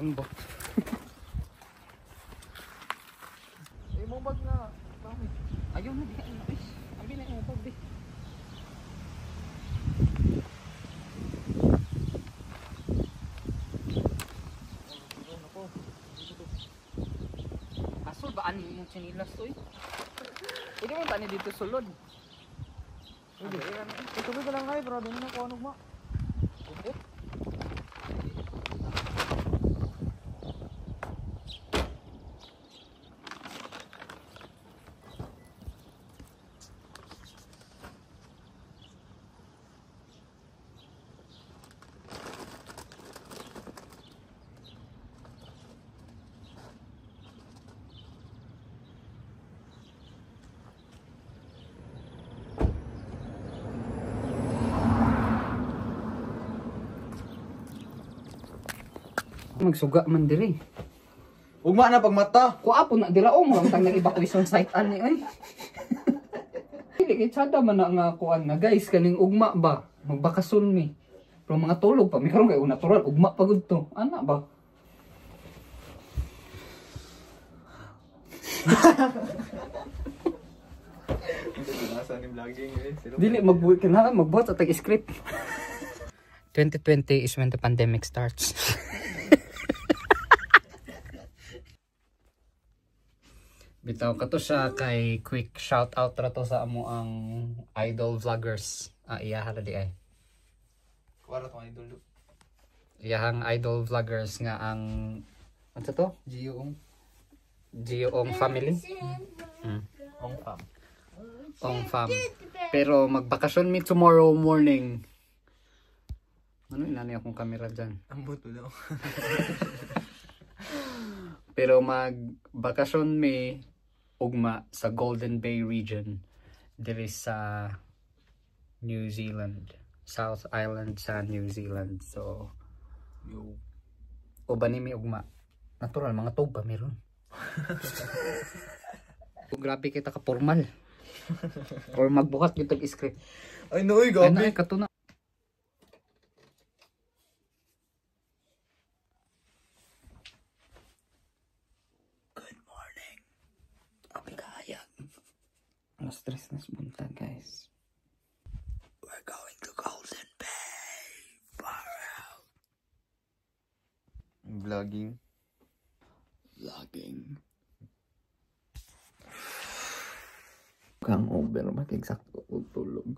Ano ba? Eh, mo bag na. Dami. Ayaw na, di ka. Ambil na yung bag, di. Asol ba ani imong tsinilas to eh? Pwede mo ba ni dito sulod? Pwede. Ituloy ka lang kayo, bro. Doon na ko ano ma. Ubot. Magsuga man diri. Ugma na pagmata. Kuha po na dira o mga tang nag-evacuation site ani oy. Dili kay tsada man na nga kuan na guys kaning ugma ba magbakasyon mi. Pero mga tulog pa mi karon kay natural ugma pa gud to. Ana ba? Dili magbuhat kinahanglan magbuhat sa tag script. 2020 is when the pandemic starts. Bitaw ka to siya kay quick shout out ra to sa amo ang idol vloggers. Iya hala di ay. Wala tong idol. Iyahang idol vloggers nga ang ano to? Gio Ong. Gio Ong family. Ong fam. Ong fam. Pero magbakasyon mi tomorrow morning. Ano inani akong camera dyan? Ambot daw. Pero magbakasyon mi ugma sa Golden Bay region diri sa New Zealand, South Island sa New Zealand. So yo, uban ni mi ugma. Natural mga tog pa meron. Grabe kita ka formal. Or magbuhat gyud tag script. Ay no, oy, gabi. Ay, kato na. Good morning. Abi kaayag. Alas 3 na sa buntag, guys. We're going to Golden Bay. Far out. Vlogging. Vlogging. Hangover, mag-eksakto ko tulog.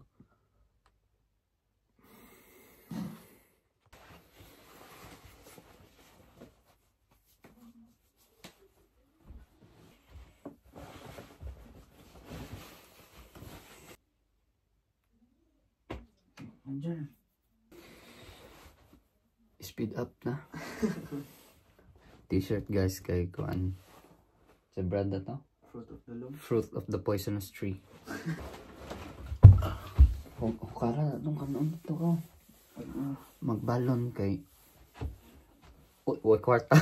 Andiyan. Speed up na. T-shirt guys kay kuan. Sa brand na to? Fruit of the loom. Fruit of the poisonous tree. Kara, nung kanoon to ka. Magbalon kay uy, uy, kwarta.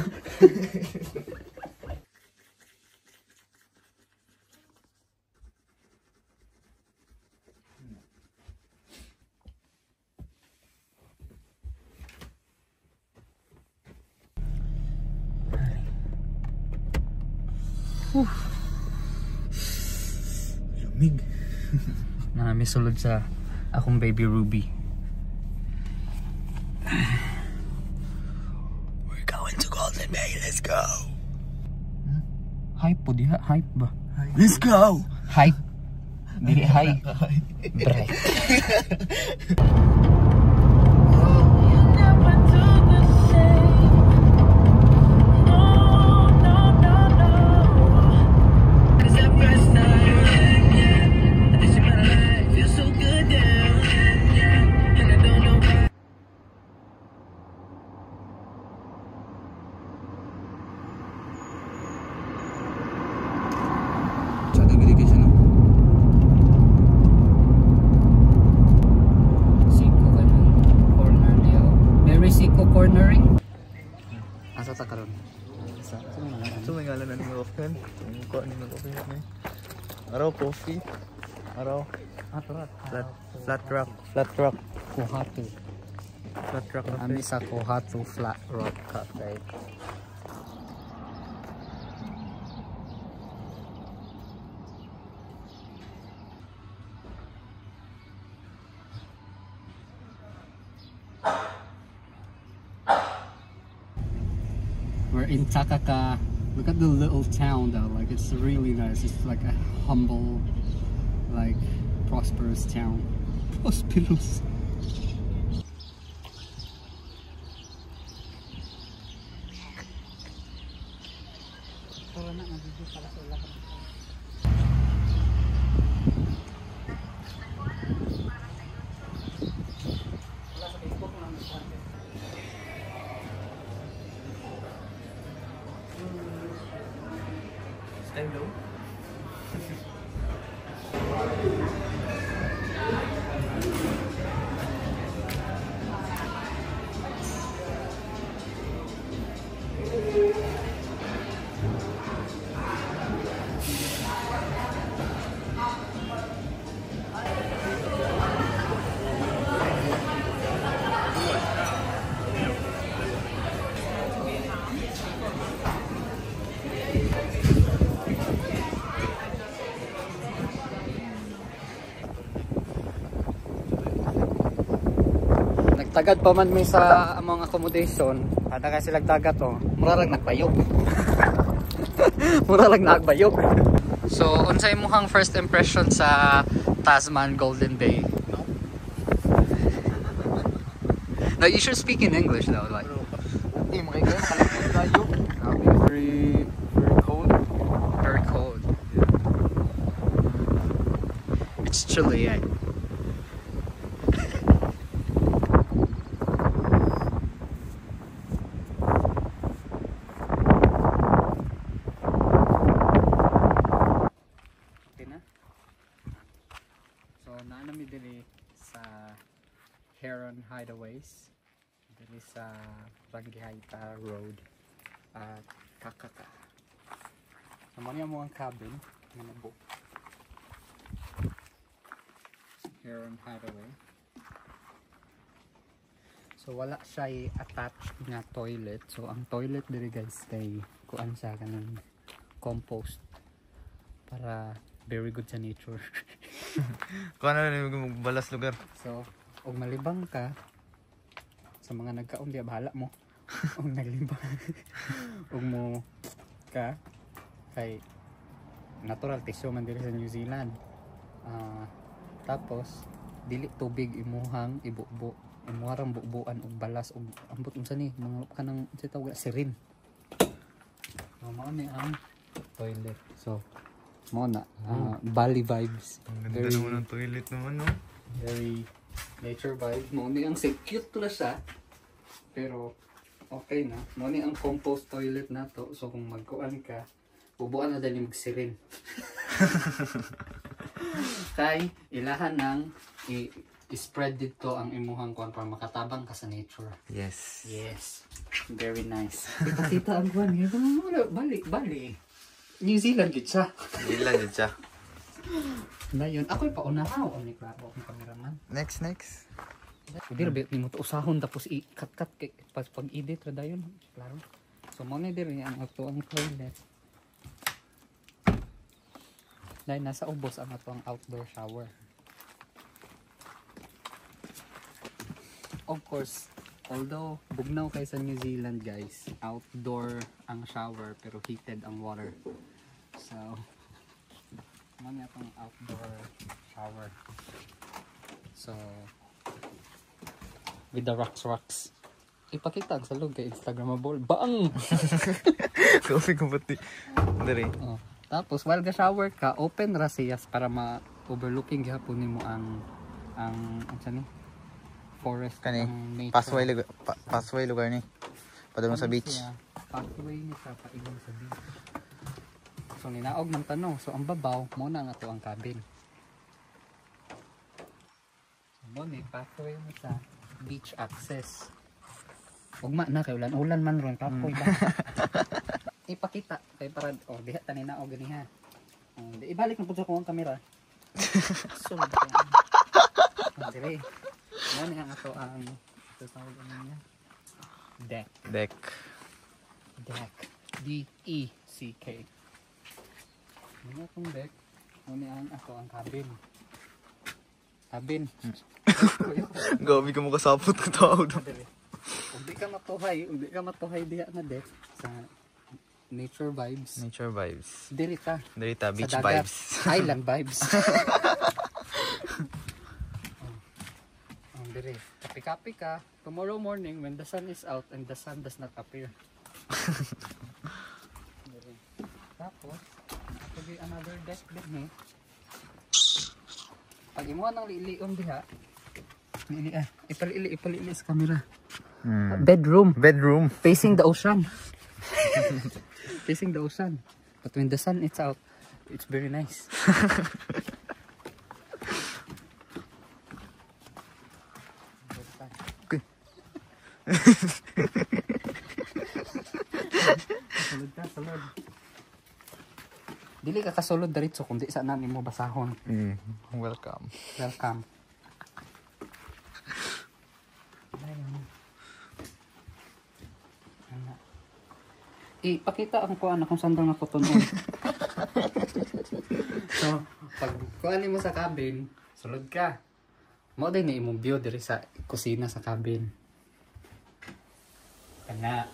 Lumig. Marami sulod sa akong baby Ruby. We're going to Golden Bay. Let's go. Hype po diha, hype ba? Let's go. Hype. Dili hype. Bright. Cornering. Asa ta karon? Sa So may ngalan na ni coffee. Ko ni coffee ni. Araw coffee. Araw. Flat rock, flat rock. Kohatu. Flat rock. Ami sa Kohatu Flat Rock Cafe. in Takaka. Look at the little town though, like it's really nice. It's like a humble, like prosperous town. Prosperous. Hello. Nagtagad pa man mi sa among accommodation. Ada kasi nagdagat oh. Mura rag nagbayog. Mura rag nagbayog. So, unsay imong first impression sa Tasman Golden Bay? No, you should speak in English though, like. Very, very cold. Very cold. It's chilly, eh? Okay na? So, naa na mi diri sa Heron Hideaways, diri sa Rangihaeta Road, at Takaka. So, mao ni ang cabin nga nabook. Heron Hideaway. So wala siya attached nga toilet. So ang toilet diri guys kay kuan siya kanang compost para very good sa nature. Kuan na lang balas lugar. So og malibang ka sa mga nagkaon diya bahala mo. Og naglibang og mo ka kay natural tissue man diri sa New Zealand. Tapos dili tubig imuhang ibubo, imuharang bubuan og balas og ambot unsa ni mga kanang unsa tawag sirin. So mao ni ang toilet. So mao na Bali vibes. Ang ganda Very, naman ng toilet naman, no? very nature vibe. Mao ni ang cute na siya. Pero okay na. Mao ni ang compost toilet nato. So kung magkuan ka, bubuan na dali magsirin. Kay ilahan ng i-spread dito ang imuhang kuan para makatabang ka sa nature. Yes. Yes. Very nice. Ipakita ang kuan. Bali, bali. New Zealand gid siya. Ilan jud siya. Na yun. Ako'y paunahaw ang ni klaro akong cameraman. Next, next. Hindi ra nimo to usahon tapos i-cut-cut kay pag-edit ra dayon. Klaro. So mo ni diri ang ato ang toilet. Dahil nasa ubos ang ato ang outdoor shower. Of course, although bugnaw kay sa New Zealand guys, outdoor ang shower pero heated ang water. So, mo ni atong outdoor shower. So, with the rocks. Ipakita ang salog kay Instagramable. Baang! Coffee ko pati. Diri. Oh. Tapos while ga shower ka, open ra siya para ma-overlooking gihapon nimo ang unsa ni? Forest, Kani, ang nature. Pathway lugar, pathway lugar ni. Padulong sa Ano beach. siya? Pathway ni siya paingon sa beach. So ninaog man tanong. So ang babaw mo na nga to ang cabin. So mo ni pathway mo sa beach access. Ugma na kay ulan-ulan man ron kapoy ba. Ipakita kay para oh diha ta ninaog ganiha. Oh, di ibalik na pud sa akong kamera. Sulod ka. Oh, dire. Mo ni ang ato ang ito tawag ano niya? Deck. Deck. Deck. D-E-C-K. Mo atong deck. Mo ni ang ato ang cabin. Cabin. Gabi ka mo kasapot ka tao. Dili. Ug di ka matuhay, ug di ka matuhay diha nga deck sa Nature vibes. Nature vibes. Diri ta. Diri ta, Sa beach dagat. Vibes. Island vibes. Oh, dire. Kapi-kapi ka. Tomorrow morning when the sun is out and the sun does not appear. Dire. Tapos, ato gyud another deck din eh. Pag imo nang liilion diha, liili ah, ipalili, ipalili sa camera. Bedroom. Bedroom. Facing the ocean. Facing the ocean. But when the sun is out, it's very nice. Okay. Sulod ka, sulod. Dili ka kasulod diretso kundi sa nani mo basahon. Welcome. Welcome. Ayun. Ana. Ipakita ang kuan akong sandang na tunon. So, pag kuan mo sa cabin, sulod ka. Mao din ni imong view diri sa kusina sa cabin. Kana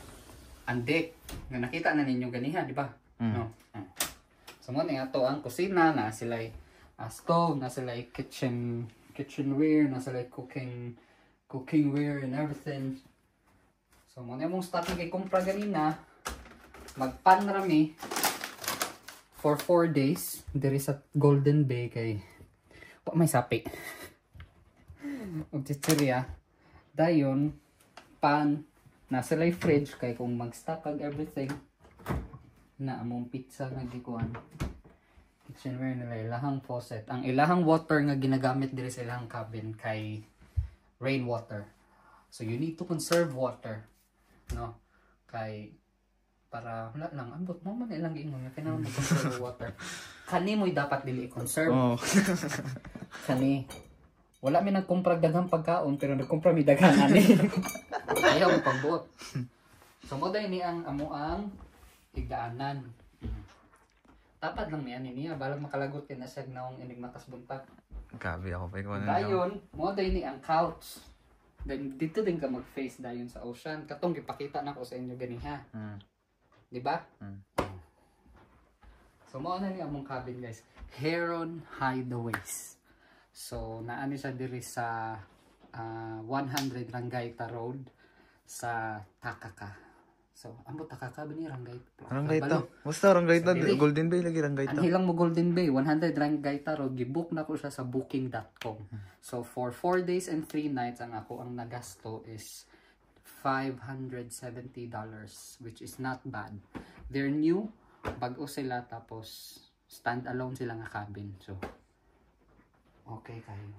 ang deck nga nakita na ninyo ganiha, di ba? Mm. No. Ah. So mo ni ato ang kusina na sila stove, na sila kitchenware, na sila cooking ware and everything. So mo ni among stock nga gikumpra ganina, magpan rami for 4 days diri sa Golden Bay kay wa may sapi. Ug chichirya. Dayon pan na sila fridge kay kung mag-stock ag everything na among pizza nga gikuan, kitchenware nila, ilahang faucet, ang ilahang water nga ginagamit diri sa ilahang cabin kay rainwater, so you need to conserve water, no, kay para wala lang ambot mo man ilang giingon nga kinahanglan mag-conserve water. Kani mo'y dapat dili i-conserve. Kani wala mi nagkumpra daghang pagkaon pero nagkumpra mi daghan ani, ayaw mo pagbuot. So mo day ni ang amo ang higdaanan. Tapad lang mi ani niya balag makalagot kay na siya naong inig matas buntag. Grabe ako pa ikaw na. Dayon mo day ni ang couch. Then dito din ka mag-face dayon sa ocean katong gipakita nako sa inyo ganiha, di ba? Mm. So mao na ni among cabin, guys. Heron Hideaways. So naani siya diri sa 100 Rangaita Road sa Takaka. So ambot Takaka ba ni Rangaita? Rangaita. Basta Rangaita. Sa dili. Golden Bay lagi Rangaita. Anhi lang mo Golden Bay, 100 Rangaita Road, gibook na ko siya sa booking.com. So for 4 days and 3 nights ang ako ang nagasto is $570, which is not bad. They're new, bago sila, tapos stand alone sila nga cabin. So okay kayo.